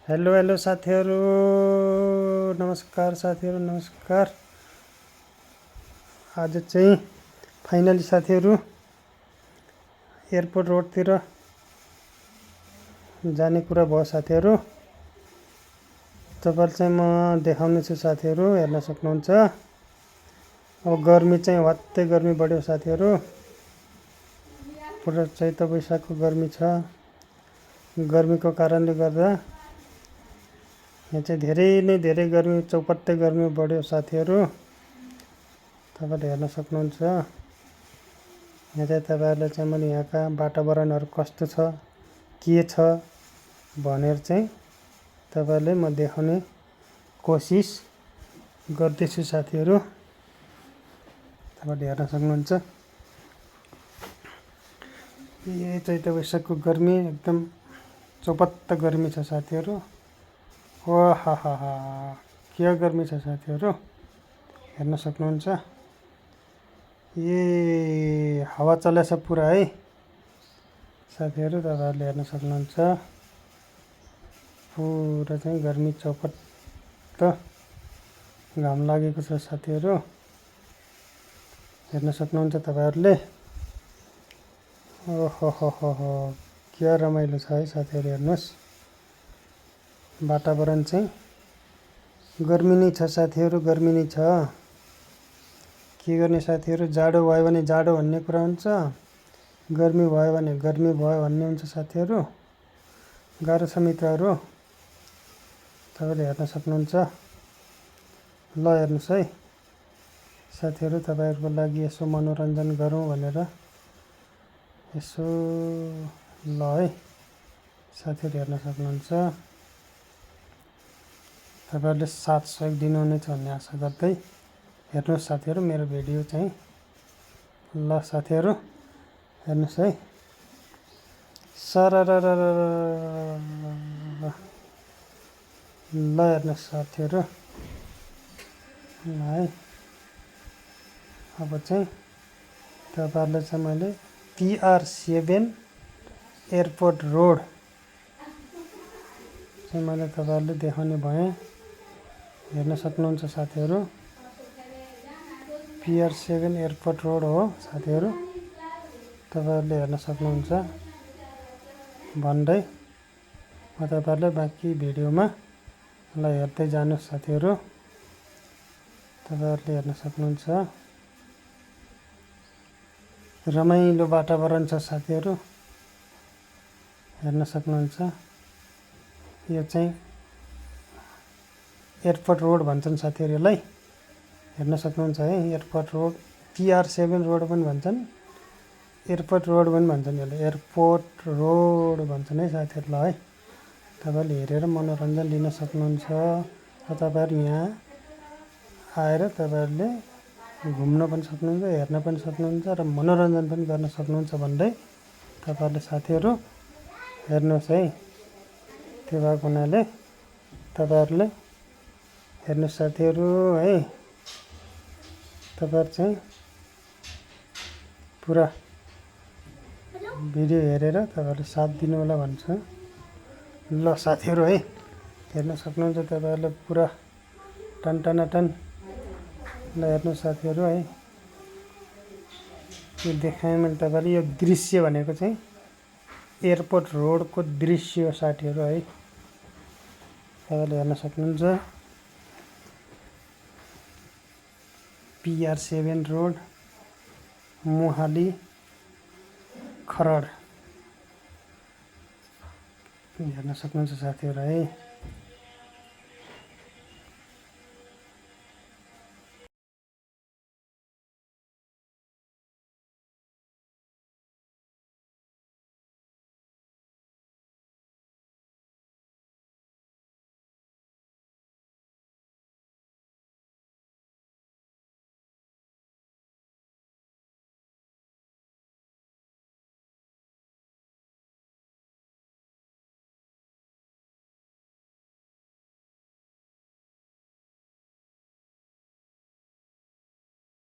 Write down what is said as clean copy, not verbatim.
Hello hello साथीहरू, नमस्कार साथीहरू, नमस्कार। आज चाहिँ फाइनली साथीहरू एयरपोर्ट रोडतिर जाने कुरा भयो साथीहरू। तपाईँलाई चाहिँ म देखाउने छु साथीहरू, हेर्न सक्नुहुन्छ। अब गर्मी चाहिँ वात्तै गर्मी बढ्यो साथीहरू, पुरा चैत वैशाखको गर्मी छ। गर्मीको कारणले गर्दा यहाँ चाहिँ धेरै गर्मी, चौपट्टै गर्मी बढ्यो साथीहरू। तपाईँले हेर्न सक्नुहुन्छ। यहाँ चाहिँ तपाईँहरूलाई चाहिँ मैले यहाँका वातावरणहरू कस्तो छ, के छ भनेर चाहिँ तपाईँहरूले म देखाउने कोसिस गर्दैछु साथीहरू। तपाईँले हेर्न सक्नुहुन्छ। यो चैत वैशाखको गर्मी एकदम चौपट्ट गर्मी छ साथीहरू। वाहाहा, क्या गर्मी छ साथीहरू, हेर्न सक्नुहुन्छ। ए हावा चलेछ पुरा है साथीहरू, तपाईँहरूले हेर्न सक्नुहुन्छ। पुरा चाहिँ गर्मी चौपट्ट घाम लागेको छ साथीहरू, हेर्न सक्नुहुन्छ तपाईँहरूले। ओहो, क्या रमाइलो छ है साथीहरू, हेर्नुहोस्। वातावरण चाहिँ गर्मी नै छ साथीहरू, गर्मी नै छ। के गर्ने साथीहरू, जाडो भयो भने जाडो भन्ने कुरा हुन्छ, गर्मी भयो भने गर्मी भयो भन्ने हुन्छ साथीहरू। गाह्रो छ मित्रहरू, तपाईँले हेर्न सक्नुहुन्छ। ल हेर्नुहोस् है साथीहरू, तपाईँहरूको लागि यसो मनोरञ्जन गरौँ भनेर यसो ल है साथीहरू, हेर्न सक्नुहुन्छ। तपाईँहरूले साथ सहयोग दिनुहुनेछ भन्ने आशा गर्दै हेर्नुहोस् साथीहरू मेरो भिडियो चाहिँ। ल साथीहरू हेर्नुहोस् है। ल हेर्नुहोस् साथीहरू, ल है। अब चाहिँ तपाईँहरूलाई चाहिँ मैले PR7 एयरपोर्ट रोड चाहिँ मैले तपाईँहरूले देखाउने भएँ। हेर्न सक्नुहुन्छ साथीहरू। PR7 एयरपोर्ट रोड हो साथीहरू, तपाईँहरूले हेर्न सक्नुहुन्छ भन्दै म तपाईँहरूलाई बाँकी भिडियोमा ल हेर्दै जानुहोस् साथीहरू। तपाईँहरूले हेर्न सक्नुहुन्छ। रमाइलो वातावरण छ साथीहरू, हेर्न सक्नुहुन्छ। यो चाहिँ एयरपोर्ट रोड भन्छन् साथीहरू यसलाई, हेर्न सक्नुहुन्छ है। एयरपोर्ट रोड, PR7 रोड पनि भन्छन्, एयरपोर्ट रोड पनि भन्छन्, यसलाई एयरपोर्ट रोड भन्छन् है साथीहरू। ल है, तपाईँहरूले हेरेर मनोरञ्जन लिन सक्नुहुन्छ। र तपाईँहरू यहाँ आएर तपाईँहरूले घुम्न पनि सक्नुहुन्छ, हेर्न पनि सक्नुहुन्छ र मनोरञ्जन पनि गर्न सक्नुहुन्छ भन्दै तपाईँहरूले साथीहरू हेर्नुहोस् है। त्यो भएको हुनाले तपाईँहरूले हेर्नुहोस् साथीहरू है। तपाईँहरू चाहिँ पुरा भिडियो हेरेर तपाईँहरूले साथ दिनु होला भन्छु। ल साथीहरू है, हेर्न सक्नुहुन्छ तपाईँहरूले पुरा टन। ल हेर्नुहोस् साथीहरू है। यो देखाएँ मैले तपाईँले। यो दृश्य भनेको चाहिँ एयरपोर्ट रोडको दृश्य हो साथीहरू है, तपाईँले हेर्न सक्नुहुन्छ। PR7 रोड, मोहाली खरड, हेर्न सक्नुहुन्छ साथीहरू है।